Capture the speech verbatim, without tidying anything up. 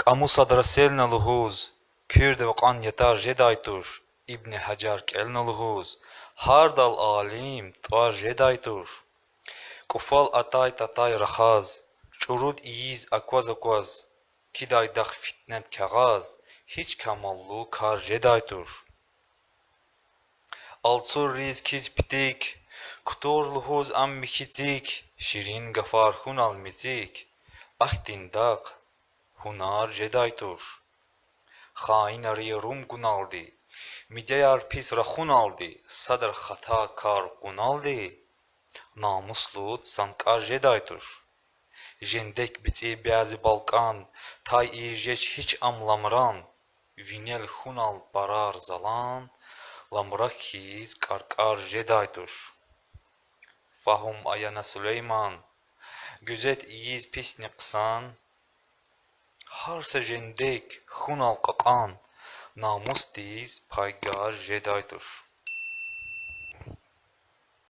КӀаму садра селна лугьуз, куьрдав кьван ятар жедай туш, Ибн Гьажар кӀелна лугьуз, гьардал алим тӀвар жедай туш. КӀуфал атай-татай рахаз, чӀуруд ийиз акваз-акваз, кидайдахъ фитнед кагъаз, гьич камаллу кар жедай туш. Алцурриз кхьиз питик, кутур лугьуз ам михьи цик, ширин гафар хьунал мецик, ахьтиндахъ гьунар жедай туш. Хаинар рум гуналди, мидяяр пис рахуналди, садра хата кар кьуналди, намуслу санкӀар жедай туш. Жендек бицӀи бязи балкӀан, тай ийиз жеч гьич ам ламран, винел хьунал парар залан, ламрак хьиз кӀаркӀар жедай туш. Фагьум ая на, Сулейман, гуьзет ийиз писни хъсан, гьар са жендек хьунал кьакьан, намусдиз пайгар жедай туш.